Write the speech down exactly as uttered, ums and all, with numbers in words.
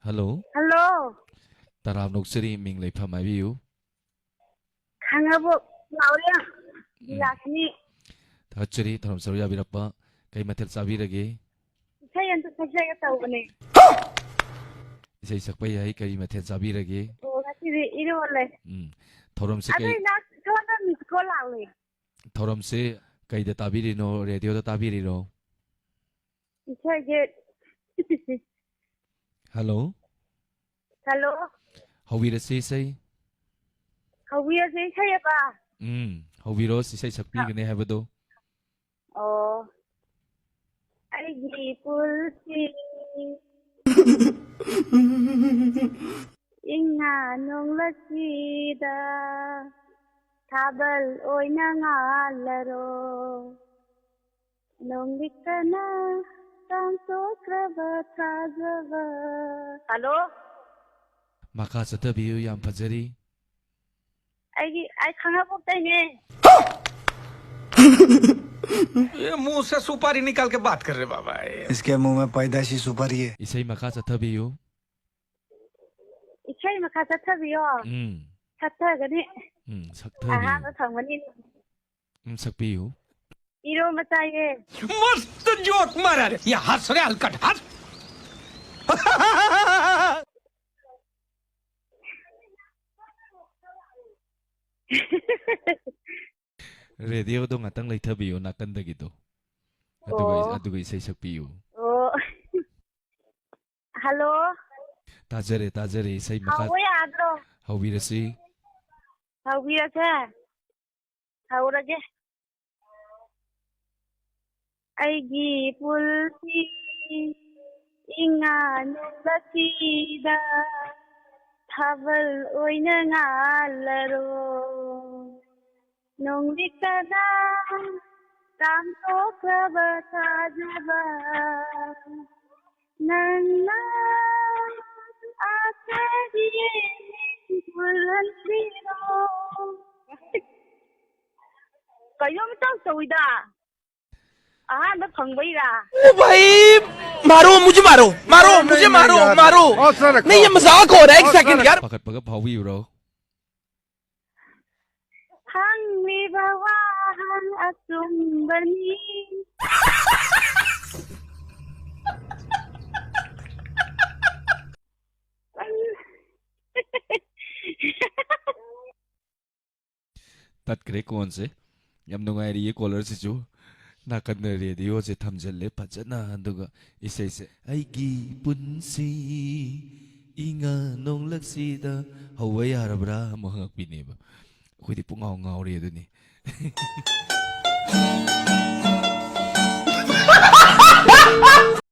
Hello. Hello. ꯇꯔꯥꯝꯅ ꯑꯣꯛꯆꯔꯤ, ꯃꯤꯡ ꯂꯩꯐꯝ ꯍꯥꯏꯕꯤꯌꯨ꯫ ꯈꯥꯡꯉꯕꯣꯛ ꯅꯥꯎꯔꯦꯝ ꯎꯝ꯫ ꯕꯤꯂꯥꯁꯤꯅꯤ꯫ ꯊꯥꯒꯠꯆꯔꯤ, ꯊꯧꯔꯝ ꯁꯔꯨꯛ ꯌꯥꯕꯤꯔꯛꯄ꯫ ꯀꯩ ꯃꯊꯦꯜ ꯆꯥꯕꯤꯔꯒꯦ? ꯏꯁꯩ ꯑꯝꯇ ꯁꯛꯆꯒꯦ ꯇꯧꯕꯅꯦ꯫ ꯏꯁꯩ ꯁꯛꯄ ꯌꯥꯏ, ꯀꯔꯤ ꯃꯊꯦꯜ ꯆꯥꯕꯤꯔꯒꯦ? ꯑꯣ, ꯉꯁꯤꯗꯤ ꯏꯔꯣꯜꯂꯦ꯫ ꯎꯝ꯫ ꯊꯧꯔꯝꯁꯦ ꯑꯗꯨ ꯀꯩ ꯏꯅꯥꯛ ꯁꯣꯝꯗ miss call ꯂꯥꯛꯂꯦ꯫ ꯊꯧꯔꯝꯁꯦ ꯀꯩꯗ ꯇꯥꯕꯤꯔꯤꯅꯣ? ꯔꯦꯗꯤꯑꯣꯗ ꯇꯥꯕꯤꯔꯤꯔꯣ? ꯏꯁꯩꯁꯦ꯫ ꯍꯜꯂꯣ꯫ ꯍꯜꯂꯣ꯫ ꯍꯧꯕꯤꯔꯁꯤ ꯏꯁꯩ꯫ ꯍꯧꯕꯤꯔꯁꯤ ꯏꯁꯩ ꯑꯕ꯫ ꯎꯝ, ꯍꯧꯕꯤꯔꯣ, ꯏꯁꯩ ꯁꯛꯄꯤꯒꯅꯤ ꯍꯥꯏꯕꯗꯣ꯫ ꯑꯣ꯫ ꯑꯩꯒꯤ ꯄꯨꯟꯁꯤ ꯏꯉꯥ ꯅꯣꯡꯂꯛꯁꯤꯗ ꯊꯥꯕꯜ ꯑꯣꯏꯅ ꯉꯥꯜꯂꯔꯣ꯫ ꯅꯣꯡꯂꯤꯛꯇꯅ ꯇꯥꯡꯊꯣꯛꯈ꯭ꯔꯕ ꯊꯥꯖꯕ꯫ ꯍꯜꯂꯣ꯫ ꯃꯈꯥ ꯆꯠꯊꯕꯤꯌꯨ, ꯌꯥꯝ ꯐꯖꯔꯤ꯫ ꯑꯩꯒꯤ, ꯑꯩ ꯈꯥꯡꯉꯕꯣꯛꯇꯩꯅꯦ꯫ ये मुंह से सुपारी निकाल के बात कर रहे बाबा, ये। इसके मुंह में पैदाइशी सुपारी है। ꯏꯁꯩ ꯃꯈꯥ ꯆꯠꯊꯕꯤꯌꯨ꯫ ꯏꯁꯩ ꯃꯈꯥ ꯆꯠꯊꯕꯤꯌꯣ꯫ ꯎꯝ꯫ ꯆꯠꯊꯒꯅꯤ꯫ ꯎꯝ, ꯁꯛꯊꯕꯤꯌꯨ꯫ ꯑꯍꯥꯟꯕ ꯐꯪꯒꯅꯤ꯫ ꯎꯝ, ꯁꯛꯄꯤꯌꯨ꯫ ꯏꯔꯣꯝꯕ ꯆꯥꯏꯌꯦ꯫ मस्त जोक मारा रे, ये हंस रे हलकट, हंस। ꯔꯦꯗꯤꯑꯣꯗꯣ ꯉꯥꯛꯇꯪ ꯂꯩꯊꯕꯤꯌꯣ, ꯅꯥꯀꯟꯗꯒꯤꯗꯣ꯫ ꯑꯗꯨꯒ, ꯑꯣ꯫ ꯑꯗꯨꯒ ꯏꯁꯩ ꯁꯛꯄꯤꯌꯨ꯫ ꯑꯣ꯫ ꯍꯜꯂꯣ꯫ ꯇꯥꯖꯔꯦ, ꯇꯥꯖꯔꯦ꯫ ꯏꯁꯩ ꯃꯈꯥ ꯍꯧꯕ ꯌꯥꯗ꯭ꯔꯣ? ꯍꯧꯕꯤꯔꯁꯤ꯫ ꯍꯧꯕꯤꯔꯁꯦ꯫ ꯍꯧꯔꯒꯦ꯫ ꯑꯩꯒꯤ ꯄꯨꯟꯁꯤ ꯏꯉꯥ ꯅꯣꯡꯂꯛꯁꯤꯗ ꯊꯥꯕꯜ ꯑꯣꯏꯅ ꯉꯥꯜꯂꯔꯣ꯫ ꯅꯣꯡꯂꯤꯛꯇꯅ ꯇꯥꯡꯊꯣꯛꯈ꯭ꯔꯕ ꯊꯥꯖꯕ ꯅꯪꯅ ꯑꯥꯁꯥꯒꯤ ꯃꯩ ꯍꯨꯜꯍꯟꯕꯤꯔꯣ꯫ ꯀꯩꯅꯣꯝ ꯏꯇꯧ ꯇꯧꯏꯗ꯫ ꯑꯍꯥꯟꯕ ꯐꯪꯕꯩꯔꯥ? ओ भाई, मारो मुझे, मारो मारो मुझे, मारो मारो. नहीं, ये मजाक हो रहा है, एक सेकंड यार. ꯄꯥꯈꯠꯄꯒ ꯐꯥꯎꯕꯤꯕ꯭ꯔꯣ? ꯍꯪꯂꯤꯕ ꯋꯥꯍꯪ ꯑꯆꯨꯝꯕꯅꯤ. ꯇꯠꯈ꯭ꯔꯦ ꯀꯣꯟꯁꯦ. ꯌꯥꯝ ꯅꯨꯡꯉꯥꯏꯔꯤꯌꯦ ꯀꯣꯂꯔꯁꯤꯁꯨ. ꯅꯥꯀꯟꯗ ꯔꯦꯗꯤꯑꯣꯁꯦ ꯊꯝꯖꯤꯜꯂꯦ ꯐꯖꯅ, ꯑꯗꯨꯒ ꯏꯁꯩꯁꯦ "ꯑꯩꯒꯤ ꯄꯨꯟꯁꯤ ꯏꯉꯥ ꯅꯣꯡꯂꯛꯁꯤꯗ" ꯍꯧꯕ ꯌꯥꯔꯕ꯭ꯔꯥ ꯑꯃꯨꯛ ꯍꯪꯉꯛꯄꯤꯅꯦꯕ. ꯑꯩꯈꯣꯏꯗꯤ ꯄꯨꯡꯉꯥꯎ ꯉꯥꯎꯔꯤ ꯑꯗꯨꯅꯤ.